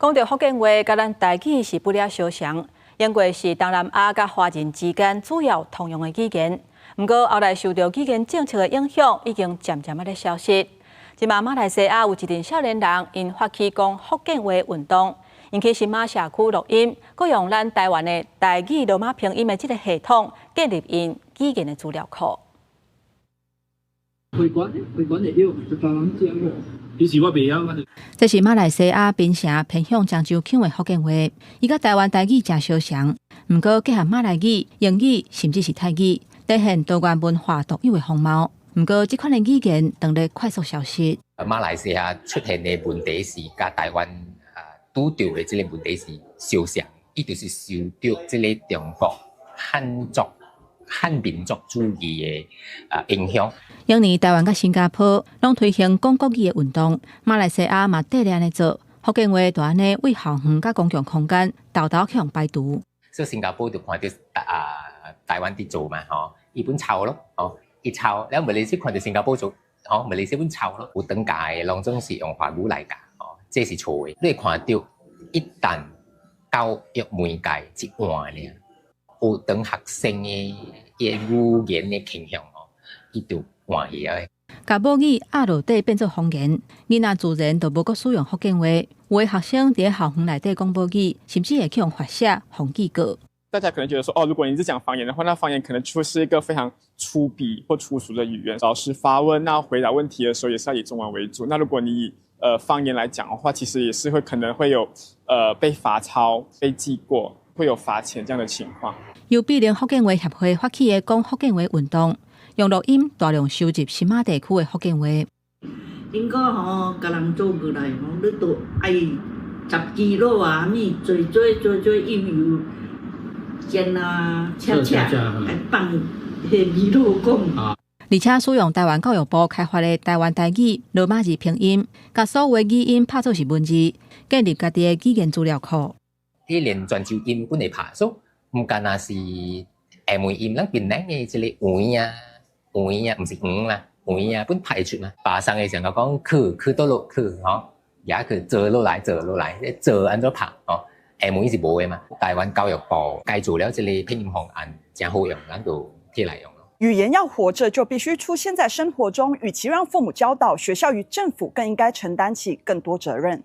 講著福建話，佮咱台語是不了相像，因為是東南亞佮華人之間主要通用的語言。毋過後來受著語言政策的影響，已經漸漸仔咧消失。這馬馬來西亞有一陣少年人，𪜶發起講福建話運動，𪜶去新馬社區錄音，閣用咱台灣的台語羅馬拼音的這个系統，建立𪜶語言的資料庫。會館會館的藥，就台灣講的。其實我袂曉。這是馬來西亞檳城偏向漳州腔的福建話，伊佮台灣台語誠相像，毋過結合馬來語、英語，甚至是泰語，體現多元文化獨有的風貌。毋過這款的語言當咧快速消失。馬來西亞出現的問題是，佮台灣啊拄著的這个問題是相像，伊就是受著這个中國漢族、漢民族主義的啊影響。當年台灣佮新加坡攏推行講國語的運動，馬來西亞嘛綴咧按呢做，福建話就按呢對校園佮公共空間沓沓予排除。所以新加坡就看著啊台灣佇做嘛，吼，伊本抄咯，吼，伊抄，了馬來西亞看著新加坡做，吼，馬來西亞本抄咯，有當教的攏總是用華語來教，吼，這是錯的。你會看著一旦教育媒介一換爾，學堂學生的語言的傾向，吼，伊就換去啊。共母語壓落底變做方言，囡仔自然就無閣使用福建話。有的學生佇校園內底講母語，甚至會去予罰寫、予記過。大家可能覺得說，哦，如果你是講方言的話，那方言可能就是一個非常粗鄙或粗俗的語言。老師發問，那回答問題的時候也是要以中文為主。那如果你以方言來講的話，其實也是會可能會有被罰抄、被記過，會有罰錢這樣的情況。由美玲福建話協會發起的講福建話運動，用錄音大量收集新馬地區的福建話。頂個吼，共人做過來吼，你都愛十支滷啊，物做做做做油油煎啊，切切，來放彼味滷講。而且使用台灣教育部開發的台灣台語羅馬字拼音，共所有語音拍做是文字，建立家己的語言資料庫。你連泉州音本會拍，所以毋干焦是廈門音，咱檳城的這个黃啊、黃啊，毋是黃啦，黃啊本拍會出嘛。巴生的時候講去去倒落去吼，也去坐落來坐落來，坐按怎拍吼？廈門是無的嘛。台灣教育部改做了這个拼音方案，誠好用，咱就摕來用。語言要活著，就必須出現在生活中。與其讓父母教導，學校與政府更應該承擔起更多責任。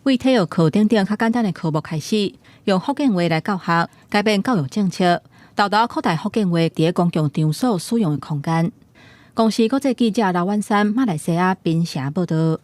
為體育課等等較簡單的科目開始，用福建話來教學，改變教育政策，沓沓擴大福建話佇公共場所使用的空間。公視國際記者劉婉珊，馬來西亞檳城報導。